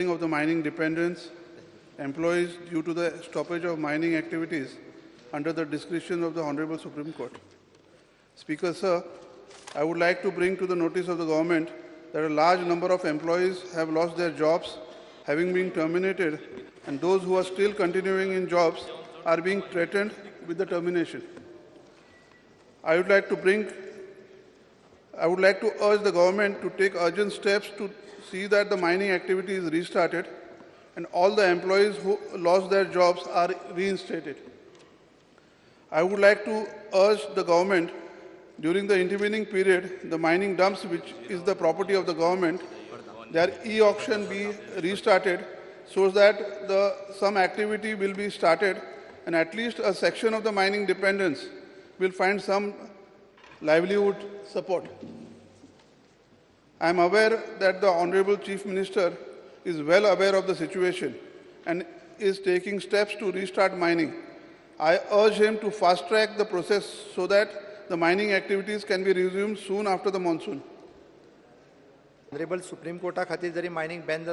Of the mining dependents, employees due to the stoppage of mining activities under the discretion of the Honorable Supreme Court. Speaker, sir, I would like to bring to the notice of the government that a large number of employees have lost their jobs, having been terminated, and those who are still continuing in jobs are being threatened with the termination. I would like to urge the government to take urgent steps to see that the mining activity is restarted and all the employees who lost their jobs are reinstated. I would like to urge the government during the intervening period, the mining dumps, which is the property of the government, their e-auction be restarted so that some activity will be started and at least a section of the mining dependents will find some livelihood support. I am aware that the Honorable Chief Minister is well aware of the situation and is taking steps to restart mining. I urge him to fast-track the process so that the mining activities can be resumed soon after the monsoon. Honorable Supreme Courta खातीर जरी mining ban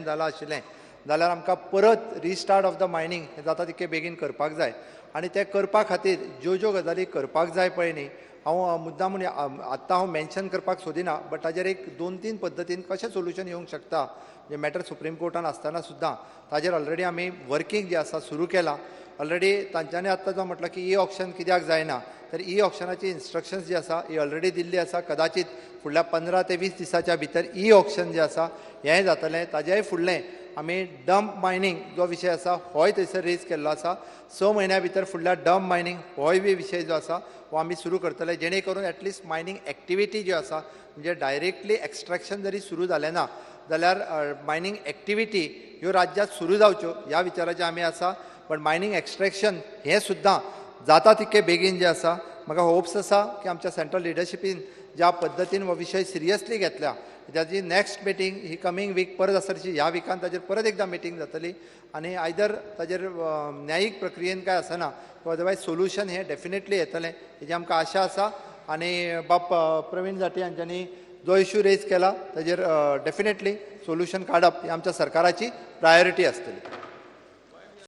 जाला आशिल्लें जाल्यार आमकां परत restart of the mining हें जाता तितके बेगीन करपाक जाय आनी तें करपा खातीर ज्यो ज्यो गजाली करपाक जाय पळय न्ही, हांव मुद्दाम आत्तां हांव मेन्शन करपाक सोदिना, बट ताजेर एक दोन तीन पद्दतीन कशें सोल्युशन येवंक शकता जे मॅटर सुप्रीम कोर्टान आसतना सुद्दां ताजेर ऑलरेडी आमी वर्कींग जें आसा सुरू केलां. ऑलरेडी तांच्यांनी आत्तां जो म्हटलां की ई ऑक्शन कित्याक जायना, तर ई ऑक्शनाची इन्स्ट्रक्शन्स जी आसा ही ऑलरेडी दिल्ली आसा. कदाचित फुडल्या 15 ते 20 दिसाच्या भितर ई ऑक्शन जें आसा हेंय जातलें. ताजेय फुडलें आमी डंप मायनींग जो विशय आसा होय थंयसर रेज केल्लो आसा. 6 म्हयन्या भितर फुडल्या डंप मायनींग होय बी विशय जो आसा हो आमी सुरू करतले, जेणे करून एटलिस्ट मायनींग एक्टिविटी ज्यो आसा म्हणजे डायरेक्टली एक्स्ट्रेक्शन जरी सुरू जालें ना जाल्यार मायनींग एक्टिविटी ह्यो राज्यांत सुरू जावच्यो ह्या विचाराचें आमी आसा. पण मायनींग एक्स्ट्रेक्शन हें सुद्दां जाता तितके बेगीन जें आसा म्हाका होप्स आसा की आमच्या सेंट्रल लिडरशिपीन ज्या पद्दतीन हो विशय सिरियसली घेतल्या ताजी नॅक्स्ट मिटींग ही कमींग वीक परत आसतली, ह्या विकान ताजेर परत एकदां मिटींग जातली आनी आयदर ताजेर न्यायीक प्रक्रियेन काय आसना अदरवायज सोल्युशन हें डेफिनेटली येतलें हेजी आमकां आशा आसा. आनी बाब प्रवीण जाटी हांच्यांनी जो इशू रेज केला ताजेर डेफिनेटली सोल्युशन काडप ही आमच्या सरकाराची प्रायोरिटी आसतली.